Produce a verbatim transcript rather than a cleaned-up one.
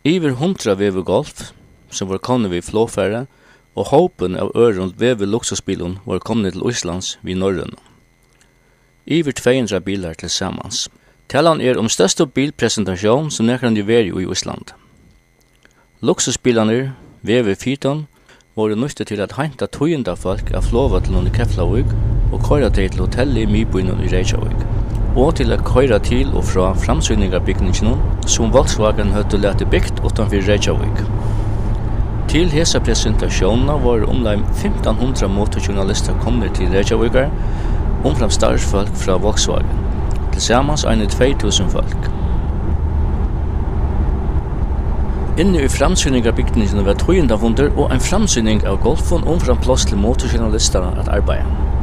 Yvir hundrað Vevur Golf, sum vóru komnir við flogfari, og hópin av øðrum Vevur luksusbilum vóru komnir til Íslands við Norrønu. Yvir tvey hundrað bilar til samans. Talan er um størstu bilpresentatión, sum nakrantíð verið í Íslandi. Luksusbilarnir, Vevur Phaeton, vórðu nýttir til at heinta tíðindafólk av flogvøllinum í Keflavík og koyra tey til hotellið í miðbýnum í Reykjavík, og til at koyra til og frá framsýningarbygninginum, sum Volkswagen høvdu latið bygt uttanfyri Reykjavík. Til hesa presentatiónina vóru umleið fimtan hundrað motorjournalistar komnir til Reykjavíkar, umframt starvsfólk frá Volkswagen. Tilsamans eini tvey túsund fólk. Inni í framsýningarbygninginum var tíðindafundur og ein framsýning av golfum, umframt pláss til motorjournalistar at arbeiða.